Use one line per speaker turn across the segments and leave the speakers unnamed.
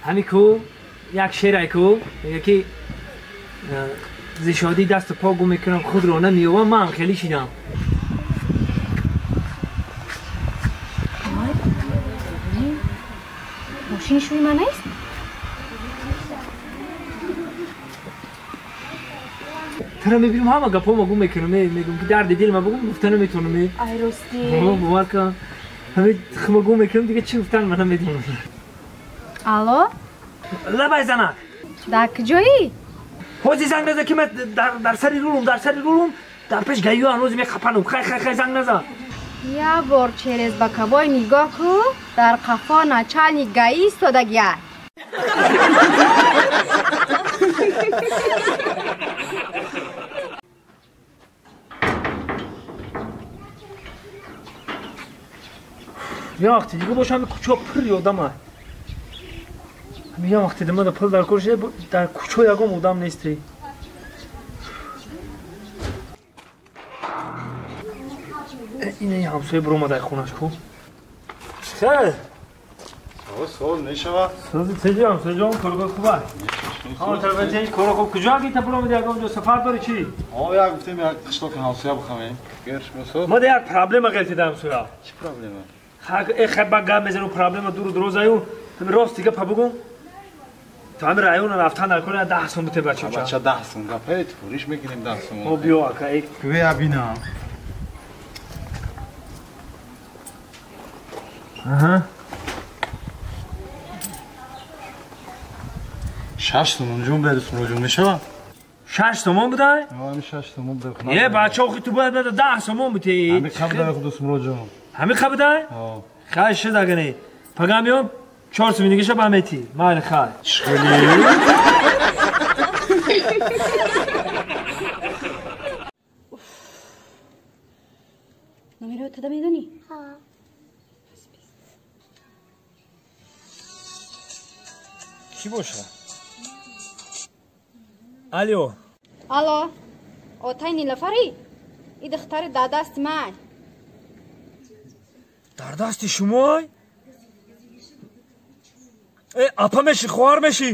Ҳами ку як шере ку мега ки зи шодӣ дасту по гум мекунам, худро намеёбам, ман ҳам хеле шидам.
Мошини шуми ман нест?
Туро мебинам, ҳама гапҳома гум мекунам, мегӯм ки дарди дилма бугум, гуфта наметавонам.
Ай ростӣ.
Бовар кун, ҳами хума гум мекунам, дига чӣ гуфтан ман намедонам.
Алло?
Лабай занак.
Дар куҷоӣ?
Ҳози занг наза ки ман дар сари рулум, дар сари рулум, дар пеш гаиё ҳанӯз мехапанум. Хай хай хай занг наза.
Я бор через боковой нигоҳ ку, дар қафо начальник гаи истодагия.
Я вақти дига бош ҳами кӯчо пур одама. Ҳами я вақти дима да пул дар кор шуда, дар кӯчо ягон одам нест. Ина ҳамсоя биромадай хонаш ку. Хел.
Сол мешава.
Сози теҷи ҳамсояҷон, коргоҳ хуб аст? Ҳа, тарафа теҷ коргоҳ хуб. Куҷо гита биромади, ягон ҷо сафар дори чӣ?
Ҳо, як гуфтем як қишлоқи ҳамсоя бихамем. Герш месо.
Ма да як проблема ғелтида ҳамсоя.
Чӣ проблема?
Хай ба гап мезанам, проблема дуру дурозаю. Ҳами рост дига па бугум. То ҳами района рафтан дар кор 10 сом бите бача.
Бача 10 сом гапе, фуриш мекунем 10 сом.
О биё ака, эй.
Кве бинам.
Аҳа.
6 сомон ҷон бери сомон мешава?
6 сомон будай?
Ҳами 6 сомон будай.
Е бача, охи ту бояд 10 сомон бутӣ.
Ҳами қабдай худу сомон ҷон.
Ҳами қабдай?
Ҳо.
Хай шуд агане. Пагам биём 4 сомон дигаша ба метӣ. Майли хай.
Чӣ хеле?
Номеро тада медонӣ?
Ҳа.
Кӣ боша? Алло.
Алло. Отай Нилафарӣ? И духтари дар дасти ман.
Дар дасти шумой? Э, апа мешӣ, хоҳар мешӣ?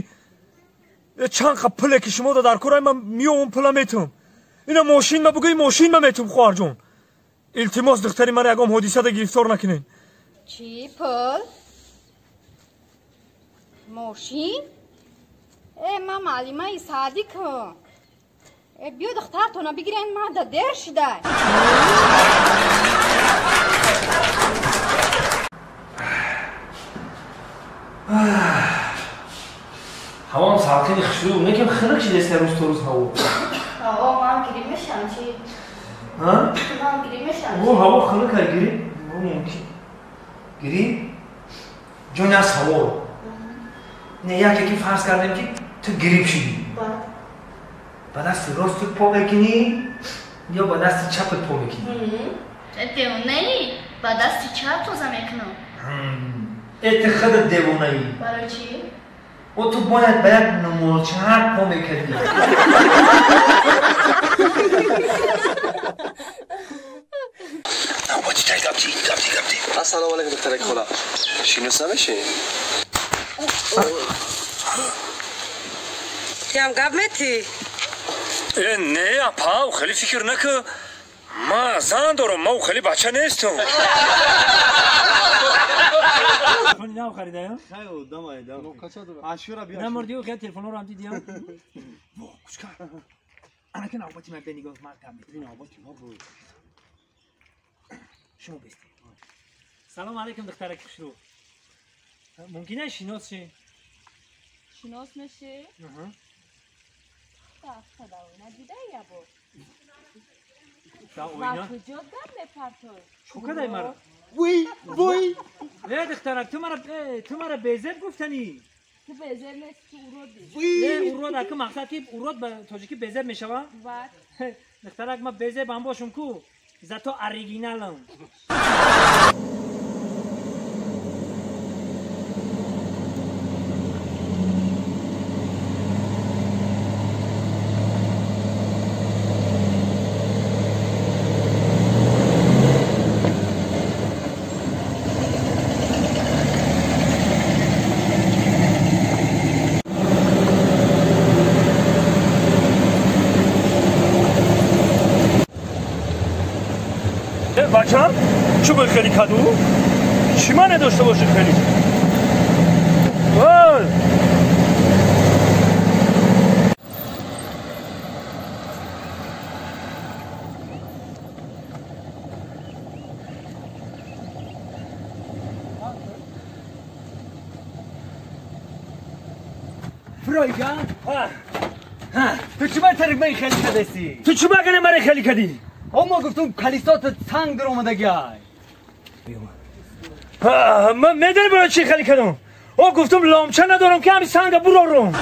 Э, чанд қа пуле ки шумо дар корай, ман меёвам, пула метум. Ина мошин ма бугӯи, мошин ма метум, хоҳарҷон. Илтимос, духтари мара ягон ҳодисада гирифтор накунед.
Чӣ пул? Мошин? Э, ман маълимаи садикам. Э, биё духтартона бигирен, ман да дер шидай.
Ҳавам салқини хушрӯ, некем хунук шидест рӯз то рӯз ҳаво.
Ҳаво ман гириф мешам чӣ?
Ҳа?
Ман гириф мешам.
О, ҳаво хунук ай гириф? Мумкин. Гириф? Ҷони аз ҳаво. Не, яке ки фарз кардем ки ту гириф шидӣ. Ба дасти ростут по мекунӣ ё ба дасти чапат по мекунӣ?
Девонаӣ? Ба дасти чап тоза мекунам.
Э, ту худат девонаӣ.
Барои чӣ?
О, ту бояд ба як нумолчаҳак по мекардӣ.
Ассалому алайкум, духтараки хола. Шинос намешӣ?
Ям гап метӣ?
Э, не, апа, хеле фикр накун. Ма зан дорам, ма хеле бача нестам. Телефони нав харидаям?
Хай, одам айдам. Ашура биё.
Намурдиу хел телефонро ҳам дидиям. Во, кучка. Анаки навбати ман бенигоҳ ман гап метӣ.
Навбати ма буд.
Шумо бестед. Салом алейкум, духтараки хушрӯ. Мумкин аст шинос шем?
Шинос мешӣ?
Аҳа.
Дафта оина дидаи ябо?
Да оина?
Ба куҷо гап мепартоӣ?
Чо кадай мара?
Вуй, вуй!
Э, духтарак, ту мара безеб гуфтанӣ?
Ту безеб нест, ту уродӣ.
Не, урод, аку мақсад ки урод ба тоҷикӣ безеб мешава?
Бад.
Духтарак, ман безебам бошум ку, зато оригиналам. Бачам, чӣ бо хеле каду? Чӣ мане дошта боши хеле? Вой!
Фройган? Ту чӣ батари ман хеле кадасӣ?
Ту чӣ багане ман хеле кадӣ?
Мо гуфтум калисото санг дар омадагиай.
Ман медонӣ барои чӣ хеле кадам? О гуфтум ломча надорам ки ҳамин санга бурорум.